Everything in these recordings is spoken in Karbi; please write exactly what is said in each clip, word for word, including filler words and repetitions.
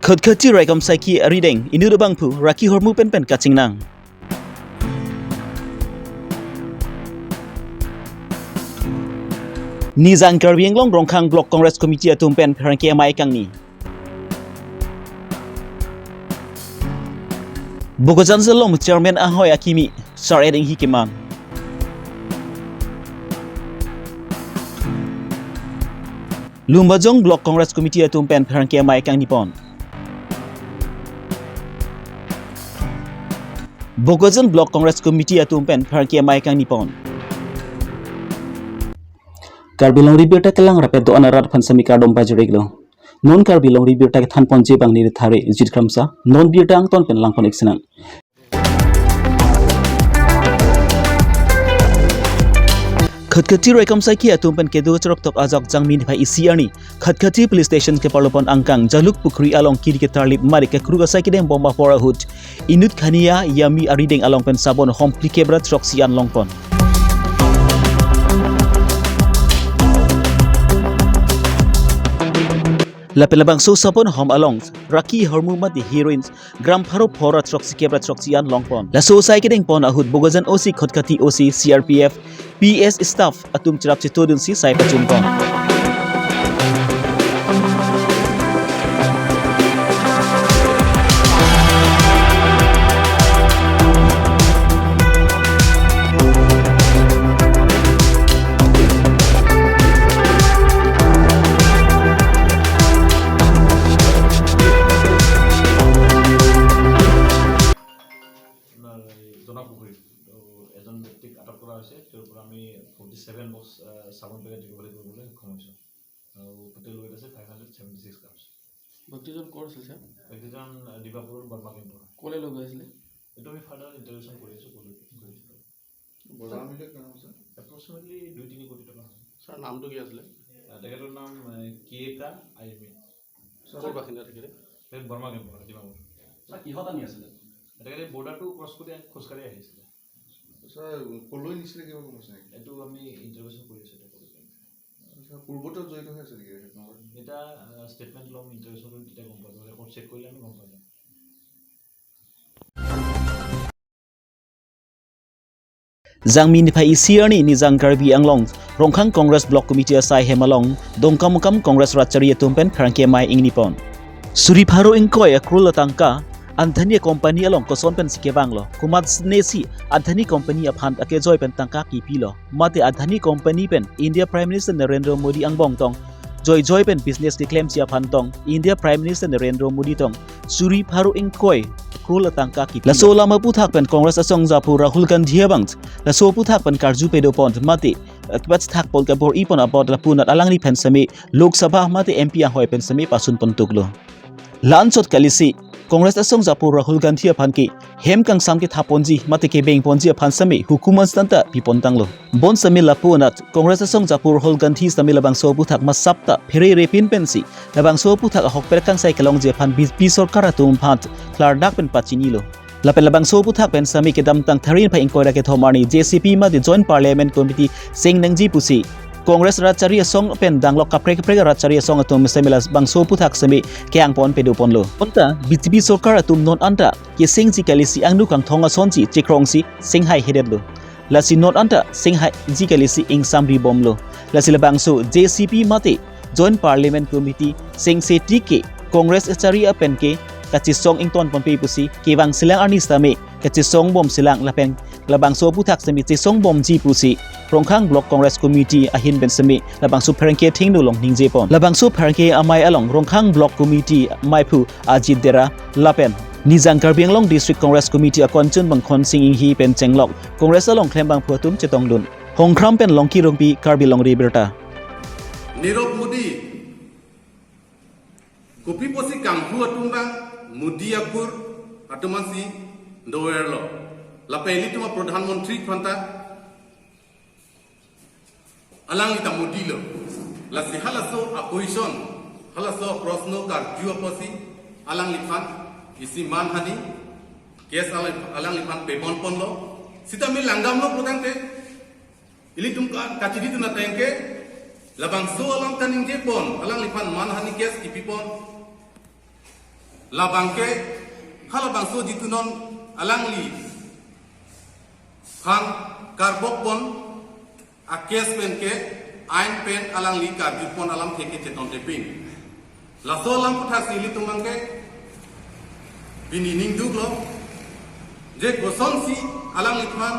Khatkhati Raikom Saiki arideng inut abangphu raki hormu pen pen kachingnang. Nijang Karbi Anglong Rongkhang Block Congress Committee atum pen pherangke amei kangni. Bokajan Zilong Chairman ahoi akimi Sar Eding Hikiman. Lumbajong Block Congress Committee atum pen pherangke amei kangnipon. Bokajan Block Congress Committee atum pen pherangke amei kangnipon. Karbi Longri Birta kelang rapet do-an arat aphan semi kardom pajiriklo. Non Karbi Longri Birta kethanponji abang neli Thare Jit Kramsa, non birta angton pen langpon-ik sinang. Khatkhati Raikom Saiki atum pen kedo cheroktok ajok Jangmi niphai isi arni Khatkhati Police Station keparlopon angkang Jaluk Pukhri along kiri ketarlip mari kekruk asai kedeng bom apor ahut inut Khania Yami arideng along pen sabon hom phlikep ra throksi an longpon. Lapen labangso sabon hom along raki hormu mate heroin gram pharo phor ra throksikep ra throksi an longpon. Laso asai kedengpon ahut Bokajan O C, Khatkhati O C, C R P F, P S staff atum cherap chetodunsi sai pachumpon. আপোনাৰ এই জনাপুখুৰীত, তো, এজন ব্যক্তিক আটক কৰা হৈছে। তেওঁৰ পৰা আমি ফৰ্টি ছেভেন বক্স, আহ, চাবোন পেকেট ৰিকভাৰী কৰিবলৈ সক্ষম হৈছোঁ। আৰু টোটেল ৱেইট আছে five hundred seventy six grams. ব্যক্তিজন ক'ৰ আছিল, ছাৰ? ব্যক্তিজন, আহ, ডিমাপুৰৰ বৰ্মা কেম্পৰ। ক'লৈ লৈ গৈ আছিলে? এইটো আমি ফাৰ্ডাৰ ইণ্টাৰভেনশ্যন কৰি আছোঁ, ক'লৈ লৈ গৈছিলে। বজাৰ মূল্য কিমান হ'ব, ছাৰ? এপ্ৰক্সিমেটলি দুই তিনি কোটি টকা হ'ব। ছাৰ, নামটো কি আছিলে? আহ, তেখেতৰ নাম, আহ, কে কা আই এম এ। ছাৰ, ক'ৰ বাসিন্দা তেখেতে? তেখেত বৰ্মা কেম্পৰ, ডিমাপুৰ। ছাৰ, কিহত আনি আছিলে? তেখেতে বৰ্ডাৰটো ক্ৰছ কৰি আহি, খোজকাঢ়ি আহিছিলে। ছাৰ, ক'লৈ নিছিলে, কিবা গম পাইছে নেকি? এইটো আমি ইণ্টাৰভেনশ্যন কৰি আছোঁ এতিয়া, ক'লৈ নিছিলে। ছাৰ, পূৰ্বতে জড়িত হৈ আছে নেকি তেখেত? এতিয়া, আহ, ষ্টেটমেণ্ট ল'ম, ইণ্টাৰভেনশ্যন কৰিম, তেতিয়া গম পাব, ৰেকৰ্ড চেক কৰিলে আমি গম পাই যাম। Jangmi niphai isi arni Nijang Karbi Anglong Rongkhang Congress Block Committee asai hem along Dongkamukam Congress rat chari atum pen pherangke amei ingnipon. Suri pharo ingkoi a crore atangka Adani company along koson pensi kevanglo, komat nesi Adani company aphan akejoi pen tangka kipilo, mate Adani company pen India Prime Minister Narendra Modi angbong tong joijoi pen business keklemsi aphan tong India Prime Minister Narendra Modi tong suri pharo ingkoi crore atangka kipi. Laso alam aputhak pen Congress asong japu Rahul Gandhi abang laso aputhak pen karju pedopon mate, eh, kepachethakpon kabor-ipon apot lapunat alangliphan semi Lok Sabha mate M P ahoi pen semi pasunpon tuklo. La-anchot kalisi Congress asong japu Rahul Gandhi aphan ke hem kangsam kethaponji mate kebengponji aphan semi hukuman sitanta pipontanglo. Bonsitame lapunat Congress asong japu Rahul Gandhi sitame labangso aputhak masap ta phererepin pensi labangso aputhak ahokpet kangsai kelongji aphan B J P sorkar atum aphan klardak pen pachinilo. Lapen labangso aputhak pen sitame kedamtang Thari niphai ingkoi ra kethom arni J C P mate Joint Parliament Committee seng nangji pusi Congress rat chari asong pen danglok kaprek kaprek rat chari asong atum sitame labangso aputhak sitame ke-angpon pedoponlo. Bonta B J P sorkar atum non anta kesengji kalisi angno kangthong asonsi chekrongsi seng haihedetlo. Lasi non anta seng haiji kalisi ingsamri bomlo. Lasi labangso J C P mate Joint Parliament Committee sengse tik ke Congress chari apen ke kachesong ingtonponpe pusi kevangsilang arni sitame kachesong bomsilang lapen labangso aputhak sitame chesong bomji pusi Rongkhang Block Congress Committee ahin pen sitame labangso pherangke thengno along ningjepon. Labangso pherangke amei along Rongkhang Block Committee ameiphu Ajit Dera lapen Nijang Karbi Anglong District Congress Committee akon chunbang Khonsing Enghi pen chenglok Congress along klembangphu atum chetongdun. Hongkram pen Longki Rongpi, Karbi Longri Birta. Nirav Modi, kopi pusi kanghu atum abang Modi akur atum ansi doverlo. Lapen ilitum a Pradhan Mantri aphanta alangli ta Modi lo. Lasi halaso a question, halaso a proshno karju apotsi alangliphan isi manhani case alang, alangliphan pebonponlo. Sitame langdamlo putangte ilitum ka, kachiditun ateng ke labangso alam kaningjepon, alangliphan manhani case kipipon. Labangke halabangso jitu non alangliphan karbok pon a-case pen ke ain pen alangli karju pon alamthe ke cheton tepin. Laso alam aphuthaksi ilitum abangke pini ningduklo je kosonsi alangliphan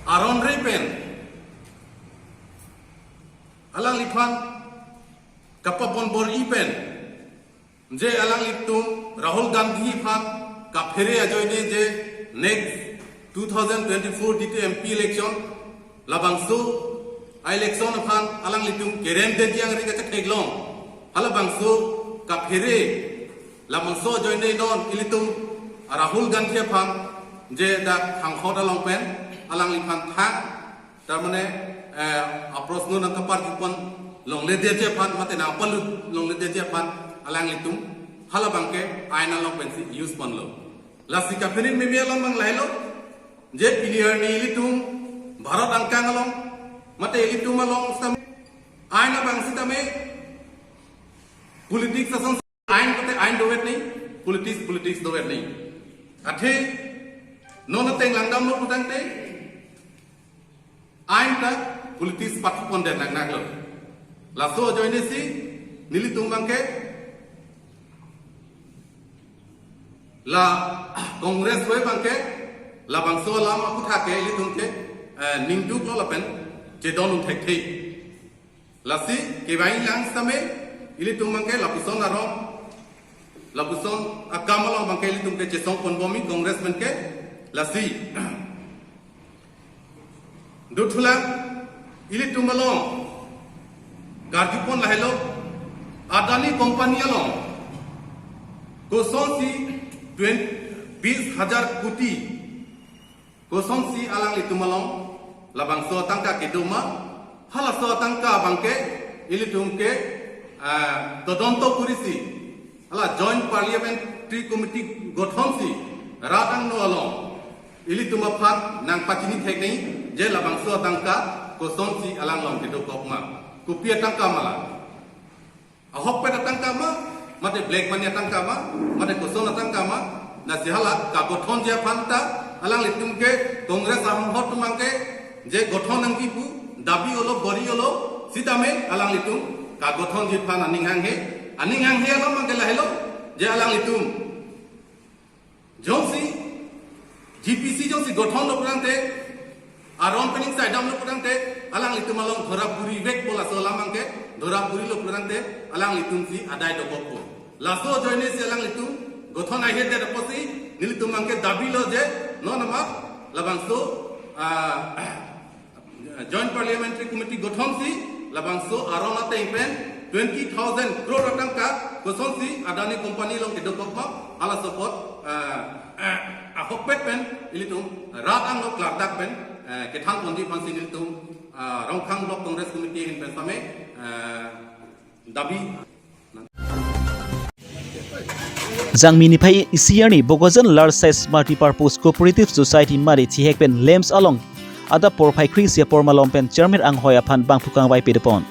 aron re pen alangliphan kapapon bor-i pen je alanglitum Rahul Gandhi aphan kaphere ajoine je next two thousand twenty-four D T M P election labangso a-election aphan alanglitum kerem de diang ri kachetheklong. Halabangso kaphere labangso ajoine non ilitum Rahul Gandhi aphan je dak thangkhot along pen alangliphan thang, tar mane, eh, a-proshno nangkaparju pon longle detji aphan, mate nangpalut longle detji aphan alanglitum halabangke ain along pensi use ponlo. Lasi kaphere meme alam abang lahelo je pini arni ilitum Bharat angkang along mate ilitum along sitame ain abang sitame politics ason ain mate ain dovet nangji, politics politics dovet nangji. Athe non ateng langdamlo putangte ain ta politics pathu pon det nangnaklo. Laso ajoine si nelitum abangke la Congress hoi abangke labangso alam aphutha ke ilitum ke, eh, ningduklo lapen chedon un thekthe. Lasi kevangji lang sitame ilitum abangke lapuson arong, lapuson akam along abangke ilitum ke chesong pon bomji Congress pen ke. Lasi dothulang ilitum along karju pon lahelo, Adani company along kosonsi twenty, bis hajar koti kosonsi alanglitum along labangso atangka kedo ma, halaso atangka abangke ilitum ke, ah, todonto kurisi hala Joint Parliamentary Committee gothonsi rat angno along ilitum aphan nangpachini thek nangji je labangso atangka kosonsi alang along kedokok ma, kopi atangka ma la. Ahokpet atangka ma, mate black money atangka ma, mate koson atangka ma, lasi hala kagothonji aphan ta alanglitum ke Congress ahonghor atum abangke je gothon nangji pu dabi olo, bor-i olo, sitame alanglitum kagothonji aphan aning hanghe, aning hanghe alam abangke lahelo je alanglitum jongsi G P C jongsi gothonlo pulangte, aron pen ingsai damlo pulangte, alanglitum along dhora puri vekpo, laso alam abangke dhora purilo pulangte alanglitumsi adai dokokpo. Laso ajoinesi alanglitum gothon ahedet apotsi nelitum abangke dabilo je non amat labangso, ah, Joint Parliamentary Committee gothonsi labangso aron ateng pen twenty thousand crore atangka kosonsi Adani Company along kedokok ma, halaso apot, ah, ah, ahokpet pen ilitum rat angno klardak pen, eh, kethan ponji aphansi nelitum, ah, Rongkhang Block Congress Committee ahin pen sitame, eh, dabi. Jangmi niphai isi arni Bokajan Large Size Multipurpose Cooperative Society mari chihek pen LAMPS along adap porphai kre-isi apor malom pen Chairman anghoi aphan bangphu kangvai pado pon.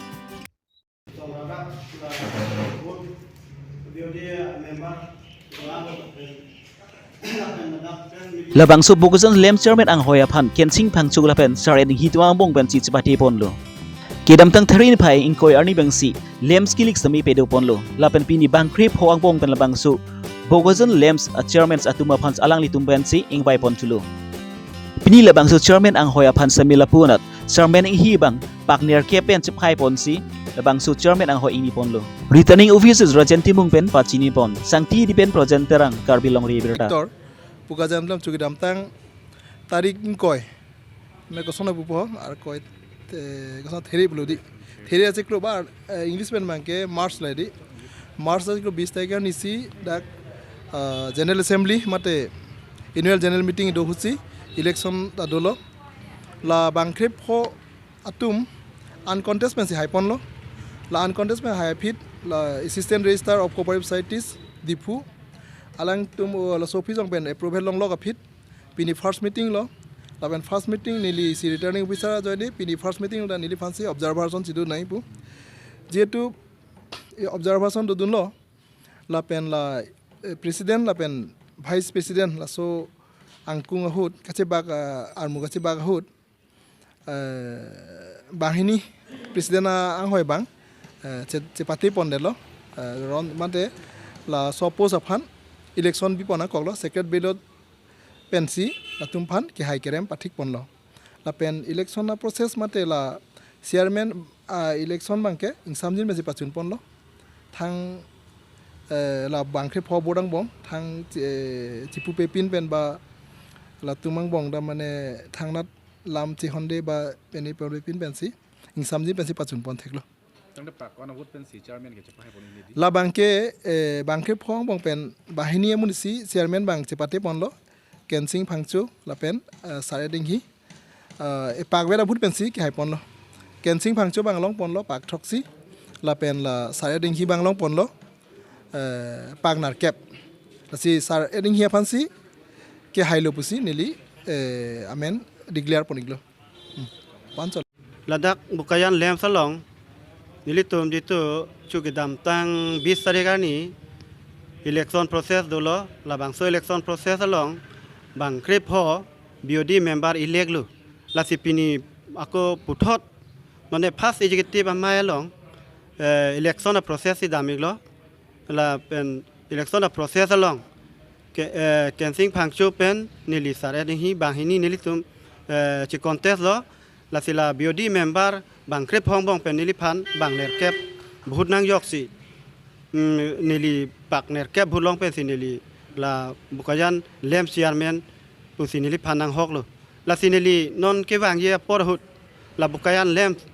Labangso Bokajan LAMPS Chairman anghoi aphan Kensing Phangcho lapen Sar Enghitwa angbong pensi chepate ponlo. Kedamtang Thari niphai ingkoi arni abangsi LAMPS kilik sitame pado ponlo. Lapen pini bangkrepho angbong pen labangso Bokajan LAMPS a-chairmans atum aphan alanglitum pensi ingvai pon thulo. Pini labangso Chairman anghoi aphan sitame lapu anat Chairman Enghi abang paknerkep pen chephai ponsi labangso Chairman anghoi ingni ponlo. Returning Officer Rajen Timung pen pachini pon, Sangti Dipin, Projen Terang, Karbi Longri Abirta. Victor, Bokajan Block chu kedamtang tarik ingkoi, me koson apu po, ar koi, te, koson Theri pulo di. Theri achiklo ba, eh, English pen abangke March lahai di. March achiklo bis tarik arnisi dak, eh, General Assembly mate Annual General Meeting do ahutsi election ta dolo. La bangkrepho atum uncontest pensi hai ponlo. La uncontest pen hai aphi la Assistant Registrar of Cooperative Societies Diphu, alangtum, uh, laso office along pen approval longlok aphi pini first meeting lo. Lapen first meeting neli isi returning officer ajoine pini first meeting lo, neliphansi observer ason si do nangji pu. Jihetu eh, observation dodunlo, lapen la, eh, president lapen vice president laso angkung ahut kachebak, ah, armu kachebak ahut, eh, banghini president a-, anghoi abang, eh, che-, chepate pondetlo, eh, ron mate laso post aphan election bipon akoklo, secret ballot pensi latum aphan kehai kerem pathik ponlo. Lapen election a-process mate la chairman, ah, election abangke ingsamjin pensi pachun ponlo. Thang, eh, la bangkrepho vote angbong, thang, eh, chipupepin pen ba latum angbong ta mane thangnat lam chehonde ba peni pepin pensi ingsamjin pensi pachun pon theklo. Tangte pak ko-an a-vote pensi chairman ke chepahai pon ini di? Labangke, eh, bangkrepho angbong pen banghini amonit si chairman abang chepate ponlo, Kensing Phangcho lapen, eh, Sar Edinghi, eh, epak vet a-vote pensi kehai ponlo. Kensing Phangcho abang long ponlo pak throksi, lapen la Sar Edinghi abang long ponlo, eh, pak nerkep. Lasi Sar Edinghi aphansi kehailo pusi neli, eh, amen declare pon-iklo. Hmm. Panchal. Ladak Bokajan LAMPS along nelitum jitu chu kedamtang bis tarik arni election process dolo, labangso election process along bangkrepho B O D member elect lo. Lasi pini ako puthot, mane first executive amei along, eh, election a-process si dam-iklo. Lapen election a-process along ke, eh, Kensing Phangcho pen neli Sar Edinghi banghini nelitum, eh, che-contest lo. Lasi la B O D member bangkrepho angbong pen neliphan bang nerkep vote nangjoksi, mm, neli pak nerkep vote long pensi neli la Bokajan LAMPS chairman pusi neliphan nanghoklo. Lasi neli non kevangji apor ahut la Bokajan LAMPS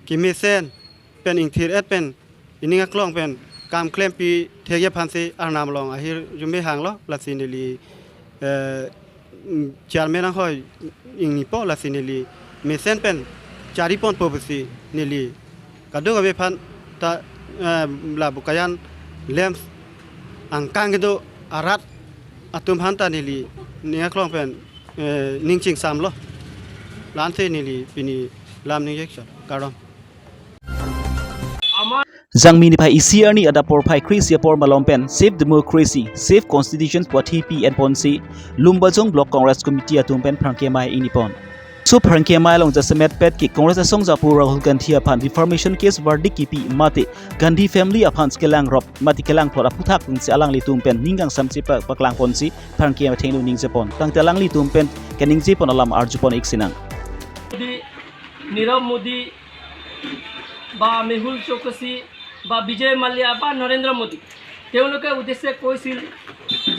kemesen pen ingthir-et pen ining aklong pen kam klempi thekji aphansi Arnam along ahirjume hanglo. Lasi neli, eh, mm, chairman anghoi ingnipo, lasi neli mesen pen chari ponpo pusi neli kadokave aphan ta, eh, la Bokajan LAMPS angkang kedo arat atum aphan ta neli ning aklong pen, eh, ning chingsamlo. La-ansi neli pini lam ningje chot. Kardom. Jangmi niphai isi arni adap porphai kre-isi apor malom pen Save Democracy, Save Constitution pu athipi enponsi Lumbajong Block Congress Committee atum pen pherangke amei ingni pon. Laso pherangke amei along jasemet pet ke Congress asong japu Rahul Gandhi aphan defamation case verdict kipi mate Gandhi family aphan kelangrop mate kelangthot aphuthak pensi alanglitum pen ning kangsam chepa-, paklang ponsi pherangke amei athengno ningje pon. Tangte alanglitum pen keningje pon alam arju pon-ik sinang. Modi, নীৰৱ মোদী বা মেহুল চৌকচী বা বিজয় মাল্য বা নৰেন্দ্ৰ মোদী, তেওঁলোকে উদ্দেশ্যে কৈছিল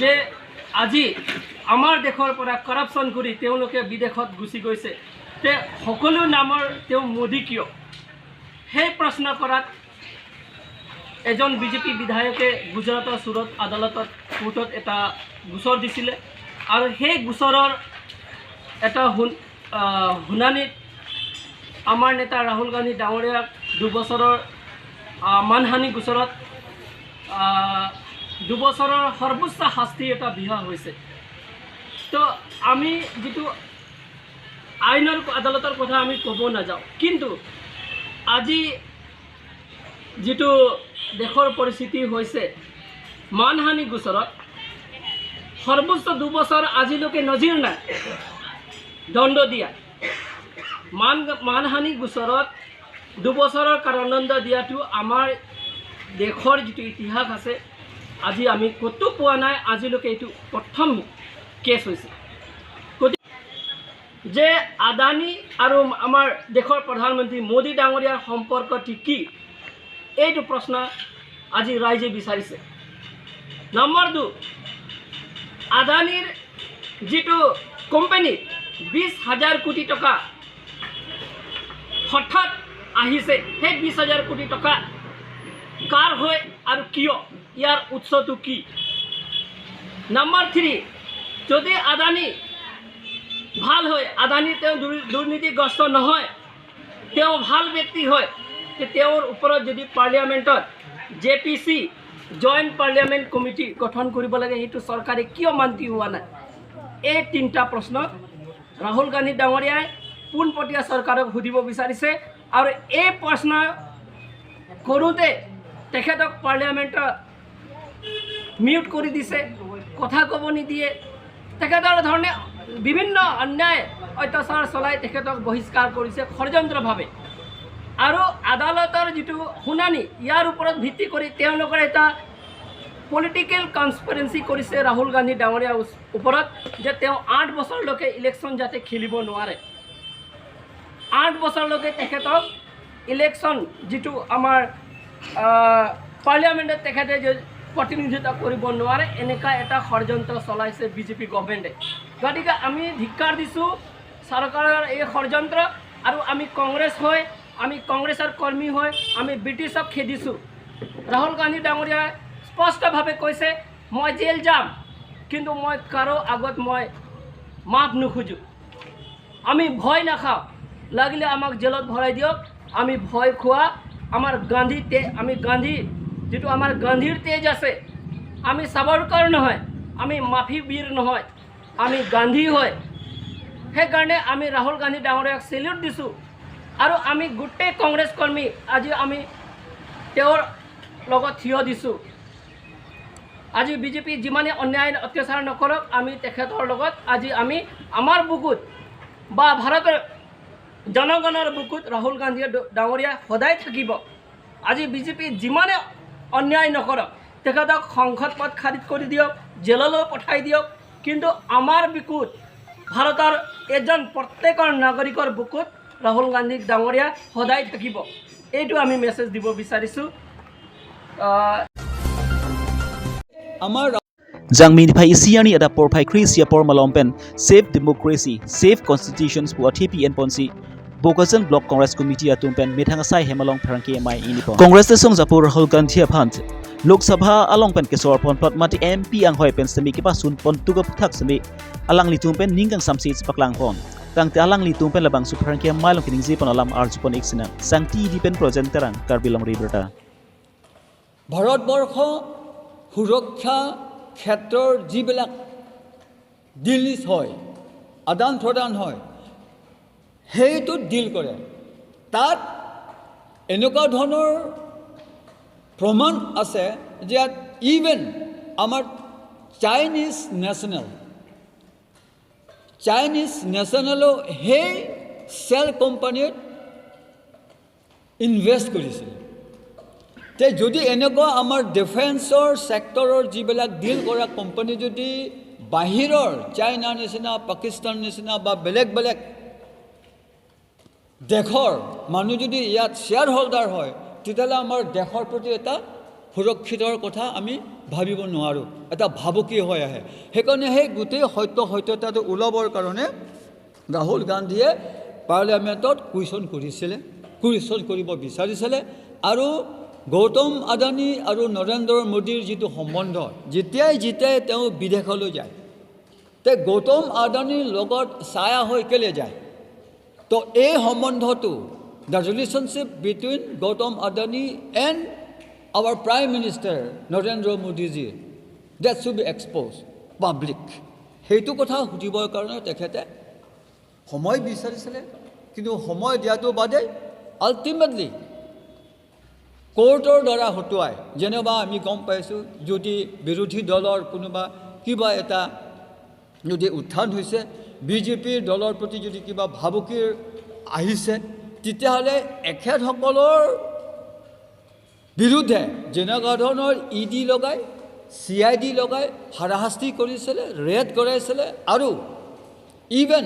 যে আজি আমাৰ দেশৰ পৰা কৰাপশ্যন কৰি তেওঁলোকে বিদেশত গুচি গৈছে। তে সকলো নামৰ তেওঁ মোদী কিয়? সেই প্ৰশ্ন কৰাত এজন বিজেপি বিধায়কে গুজৰাটৰ চুৰত আদালতত, কোৰ্টত এটা গোচৰ দিছিলে আৰু সেই গোচৰৰ এটা শুন-, আহ, শুনানিত আমাৰ নেতা ৰাহুল গান্ধী ডাঙৰীয়াক দুবছৰৰ, আহ, মানহানি গোচৰত, আহ, দুবছৰৰ সৰ্বোচ্চ শাস্তি এটা বিহা হৈছে। তো আমি যিটো আইনৰ আদালতৰ কথা আমি ক'ব নাযাওঁ, কিন্তু আজি যিটো দেশৰ পৰিস্থিতি হৈছে, মানহানি গোচৰত সৰ্বোচ্চ দুবছৰ আজিলৈকে নজিৰ নাই দণ্ড দিয়া। মান-, মানহানি গোচৰত দুবছৰৰ কাৰাদণ্ড দিয়াটো আমাৰ দেশৰ যিটো ইতিহাস আছে, আজি আমি ক'তো পোৱা নাই, আজিলৈকে এইটো প্ৰথম কেছ হৈছে। গতিকে যে আদানী আৰু আমাৰ দেশৰ প্ৰধানমন্ত্ৰী মোদী ডাঙৰীয়াৰ সম্পৰ্কটো কি, এইটো প্ৰশ্ন আজি ৰাইজে বিচাৰিছে। নম্বৰ দুই, আদানীৰ যিটো কোম্পানী বিশ হাজাৰ কোটি টকা হঠাৎ আহিছে, সেই বিশ হাজাৰ কোটি টকা কাৰ হয় আৰু কিয়, ইয়াৰ উৎসটো কি? নম্বৰ থ্ৰী, যদি আদানী ভাল হয়, আদানী তেওঁ দুৰ-, দুৰ্নীতিগ্ৰস্ত নহয়, তেওঁ ভাল ব্যক্তি হয়, তে তেওঁৰ ওপৰত যদি পাৰ্লিয়ামেণ্টত J P C, joint parliament committee গঠন কৰিব লাগে, সেইটো চৰকাৰে কিয় মান্তি হোৱা নাই? এই তিনিটা প্ৰশ্ন ৰাহুল গান্ধী ডাঙৰীয়াই পোনপটীয়া চৰকাৰক সুধিব বিচাৰিছে। আৰু এই প্ৰশ্ন কৰোঁতে তেখেতক পাৰ্লিয়ামেণ্টত মিউট কৰি দিছে, কথা ক'ব নিদিয়ে। তেখেতৰ ধৰণে বিভিন্ন অন্যায় অত্যাচাৰ চলাই তেখেতক বহিষ্কাৰ কৰিছে ষড়যন্ত্ৰভাৱে। আৰু আদালতৰ যিটো শুনানি, ইয়াৰ ওপৰত ভিত্তি কৰি তেওঁলোকৰ এটা পলিটিকেল কনস্পিৰেঞ্চি কৰিছে ৰাহুল গান্ধী ডাঙৰীয়াৰ ওচ-, ওপৰত, যে তেওঁ আঠ বছৰলৈকে ইলেকশ্যন যাতে খেলিব নোৱাৰে, আঠ বছৰলৈকে তেখেতক ইলেকশ্যন যিটো আমাৰ, আহ, পাৰ্লিয়ামেণ্টত তেখেতে যে প্ৰতিনিধিত্ব কৰিব নোৱাৰে, এনেকুৱা এটা ষড়যন্ত্ৰ চলাইছে বিজেপি গভৰ্ণমেণ্টে। গতিকে আমি ধিক্কাৰ দিছোঁ চৰকাৰৰ এই ষড়যন্ত্ৰ। আৰু আমি কংগ্ৰেছ হৈ, আমি কংগ্ৰেছৰ কৰ্মী হৈ আমি ব্ৰিটিছক খেদিছোঁ। ৰাহুল গান্ধী ডাঙৰীয়াই স্পষ্টভাৱে কৈছে, "মই জেল যাম, কিন্তু মই কাৰো আগত মই মাফ নোখোজো।" আমি ভয় নাখাওঁ, লাগিলে আমাক জেলত ভৰাই দিয়ক। আমি ভয় খোৱা, আমাৰ গান্ধী তে-, আমি গান্ধী, যিটো আমাৰ গান্ধীৰ তেজ আছে, আমি সাৱৰকাৰ নহয়, আমি মাফী বীৰ নহয়, আমি গান্ধী হয়। সেইকাৰণে আমি ৰাহুল গান্ধী ডাঙৰীয়াক চেলিউট দিছোঁ। আৰু আমি গোটেই কংগ্ৰেছ কৰ্মী আজি আমি তেওঁৰ লগত থিয় দিছোঁ। আজি বিজেপি যিমানে অন্যায় অত্যাচাৰ নকৰক, আমি তেখেতৰ লগত আজি আমি আমাৰ বুকুত বা ভাৰতৰ জনগণৰ বুকুত ৰাহুল গান্ধী ড-, ডাঙৰীয়া সদায় থাকিব। আজি বিজেপি যিমানে অন্যায় নকৰক, তেখেতক সংসদ পদ খাৰিজ কৰি দিয়ক, জেললৈ পঠাই দিয়ক, কিন্তু আমাৰ বুকুত, ভাৰতৰ এজন প্ৰত্যেকৰ নাগৰিকৰ বুকুত ৰাহুল গান্ধী ডাঙৰীয়া সদায় থাকিব। এইটো আমি মেছেজ দিব বিচাৰিছোঁ। আহ, আমাৰ Jangmi niphai isi arni adap porphai kre-isi apor malom pen Save Democracy, Save Constitutions pu athepi enponsi Bokajan Block Congress Committee atum pen methang asai hem along pherangke amei ingni pon. Congress asong japo Rahul Gandhi aphan Lok Sabha along pen kesor ponplot mate M P anghoi pen semi kepasun pon tuga puthak semi alanglitum pen ning kangsamsi chepaklang pon. Tangte alanglitum pen labangso pherangke amei along keningje pon alam arju pon ik sinang. Sangti Edi pen Projen Terang, Karbi Longri Abirta. Bharatvarsha সুৰক্ষা ক্ষেত্ৰৰ যিবিলাক ডিলিজ হয়, আদান প্ৰদান হয়, সেইটো ডিল কৰে। তাত এনেকুৱা ধৰণৰ প্ৰমাণ আছে যে ইয়াত ইভেন আমাৰ চাইনিজ নেশ্যনেল, চাইনিজ নেশ্যনেলো সেই শ্বেল কোম্পানীত ইনভেষ্ট কৰিছিল। তে যদি এনেকুৱা আমাৰ ডিফেন্সৰ ছেক্টৰৰ যিবিলাক ডিল কৰা কোম্পানী যদি বাহিৰৰ চাইনা নিচিনা, পাকিস্তান নিচিনা বা বেলেগ বেলেগ দেশৰ মানুহ যদি ইয়াত শ্বেয়াৰ হোল্ডাৰ হয়, তেতিয়াহ'লে আমাৰ দেশৰ প্ৰতি এটা সুৰক্ষিতৰ কথা আমি ভাবিব নোৱাৰোঁ, এটা ভাবুকি হৈ আহে। সেইকাৰণে সেই গোটেই সত্য সত্যতাটো ওলাবৰ কাৰণে ৰাহুল গান্ধীয়ে পাৰ্লিয়ামেণ্টত কুৱেশ্যন কৰিছিলে, কুৱেশ্যন কৰিব বিচাৰিছিলে। আৰু গৌতম আদানী আৰু নৰেন্দ্ৰ মোদীৰ যিটো সম্বন্ধ, যেতিয়াই যেতিয়াই তেওঁ বিদেশলৈ যায়, তে গৌতম আদানীৰ লগত ছায়া হৈ কেলে যায়? তো এই সম্বন্ধটো, the relationship between Gautam Adani and our Prime Minister Narendra Modi ji, that should be exposed public। সেইটো কথা সুধিবৰ কাৰণে তেখেতে সময় বিচাৰিছিলে, কিন্তু সময় দিয়াটো বাদেই আল্টিমেটলি কোৰ্টৰ দ্বাৰা হতুৱাই, যেনিবা আমি গম পাইছোঁ, যদি বিৰোধী দলৰ কোনোবা কিবা এটা যদি উত্থান হৈছে, বিজেপিৰ দলৰ প্ৰতি যদি কিবা ভাবুকি আহিছে, তেতিয়াহ'লে এখেতসকলৰ বিৰুদ্ধে যেনেকুৱা ধৰণৰ ই ডি লগাই, চি আই ডি লগাই হাৰাশাস্তি কৰিছিলে, ৰেড কৰাইছিলে আৰু ইভেন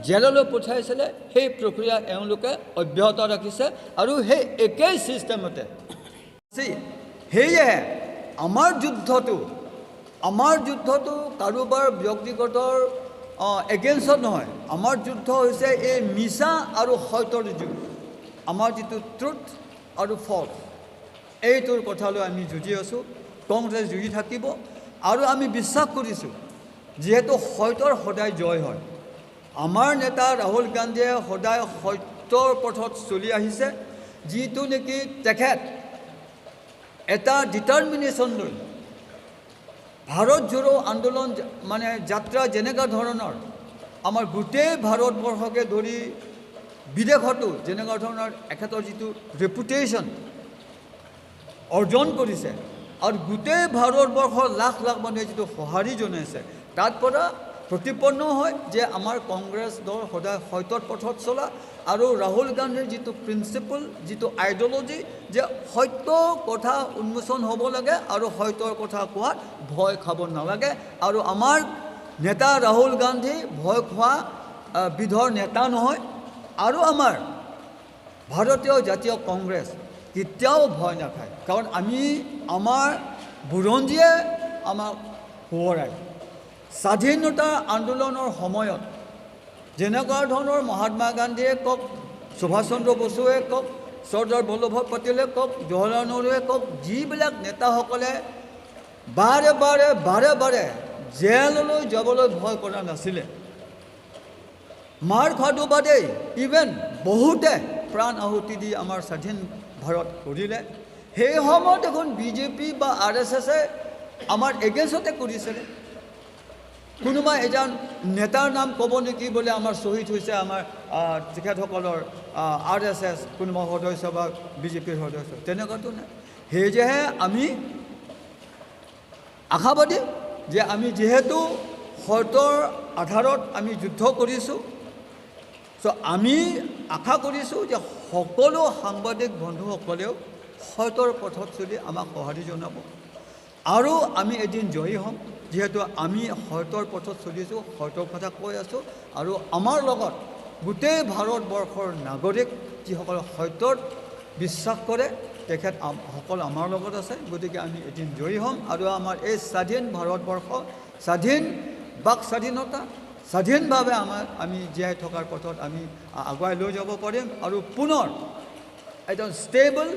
জেললৈ পঠাইছিলে, সেই প্ৰক্ৰিয়া এওঁলোকে অব্যাহত ৰাখিছে আৰু সেই একেই ছিষ্টেমতে। See, সেয়ে আমাৰ যুদ্ধটো, আমাৰ যুদ্ধটো কাৰোবাৰ ব্যক্তিগতৰ, আহ, এগেইনষ্টত নহয়। আমাৰ যুদ্ধ হৈছে এই মিছা আৰু সত্যৰ যুদ্ধ। আমাৰ যিটো ট্ৰুথ আৰু ফল্চ, এইটোৰ কথালৈ আমি যুঁজি আছোঁ, কংগ্ৰেছ যুঁজি থাকিব। আৰু আমি বিশ্বাস কৰিছোঁ, যিহেতু সত্যৰ সদায় জয় হয়, আমাৰ নেতা ৰাহুল গান্ধীয়ে সদায় সত্যৰ পথত চলি আহিছে, যিটো নেকি তেখেত এটা ডিটাৰমিনেশ্যন লৈ ভাৰত জোডো আন্দোলন জা-, মানে যাত্ৰা যেনেকুৱা ধৰণৰ আমাৰ গোটেই ভাৰতবৰ্ষকে ধৰি বিদেশতো যেনেকুৱা ধৰণৰ এখেতৰ যিটো ৰেপুটেশ্যন, অৰ্জন কৰিছে আৰু গোটেই ভাৰতবৰ্ষৰ লাখ লাখ মানুহে যিটো সঁহাৰি জনাইছে, তাত পৰা প্ৰতিপন্ন হয় যে আমাৰ কংগ্ৰেছ দল সদায় সত্যৰ পথত চলা আৰু ৰাহুল গান্ধীৰ যিটো প্ৰিন্সিপল, যিটো আইডিঅলজি, যে সত্য কথা উন্মোচন হ'ব লাগে আৰু সত্যৰ কথা কোৱাত ভয় খাব নালাগে। আৰু আমাৰ নেতা ৰাহুল গান্ধী ভয় খোৱা, আহ, বিধৰ নেতা নহয়। আৰু আমাৰ ভাৰতীয় জাতীয় কংগ্ৰেছ কেতিয়াও ভয় নাখায়, কাৰণ আমি, আমাৰ বুৰঞ্জীয়ে আমাক সোঁৱৰায়। স্বাধীনতা আন্দোলনৰ সময়ত যেনেকুৱা ধৰণৰ মহাত্মা গান্ধীয়ে কওক, সুভাষ চন্দ্ৰ বসুৱে কওক, চৰ্দাৰ বল্লভভাই পেটেলে কওক, জৱাহৰলাল নেহৰুৱে কওক, যিবিলাক নেতাসকলে বাৰে বাৰে, বাৰে বাৰে জেললৈ যাবলৈ ভয় কৰা নাছিলে, মাৰ খোৱাটো বাদেই, ইভেন বহুতে প্ৰাণ আহুতি দি আমাৰ স্বাধীন ভাৰত কৰিলে। সেই সময়ত দেখোন বি জে পি বা আৰ এছ এছে আমাৰ এগেইনষ্টতে কৰিছিলে। কোনোবা এজন নেতাৰ নাম ক'ব নেকি বোলে আমাৰ শ্বহীদ হৈছে, আমাৰ, আহ, তেখেতসকলৰ, আহ, আৰ এছ এছ কোনোবা সদস্য বা বি জে পিৰ সদস্য, তেনেকুৱাতো নাই। সেয়েহে আমি আশাবাদী যে আমি যিহেতু সত্যৰ আধাৰত আমি যুদ্ধ কৰিছোঁ, চ' আমি আশা কৰিছোঁ যে সকলো সাংবাদিক বন্ধুসকলেও সত্যৰ পথত চলি আমাক সঁহাৰি জনাব আৰু আমি এদিন জয়ী হ'ম। যিহেতু আমি সত্যৰ পথত চলিছোঁ, সত্যৰ কথা কৈ আছোঁ আৰু আমাৰ লগত গোটেই ভাৰতবৰ্ষৰ নাগৰিক যিসকল সত্যত বিশ্বাস কৰে, তেখেত আম-, সকল আমাৰ লগত আছে। গতিকে আমি এদিন জয়ী হ'ম আৰু আমাৰ এই স্বাধীন ভাৰতবৰ্ষ, স্বাধীন বাক স্বাধীনতা, স্বাধীনভাৱে আমাৰ, আমি জীয়াই থকাৰ পথত আমি আ-, আগুৱাই লৈ যাব পাৰিম আৰু পুনৰ এজন ষ্টেবল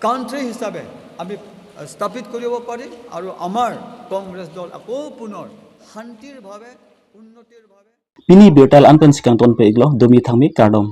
কাণ্ট্ৰি হিচাপে আমি, আ, স্থাপিত কৰিব পাৰিম আৰু আমাৰ কংগ্ৰেছ দল আকৌ পুনৰ শান্তিৰ ভাৱে, উন্নতিৰ ভাৱে Pini birta la-an pen si kangton pon-iklo, dumi thangmi kardom.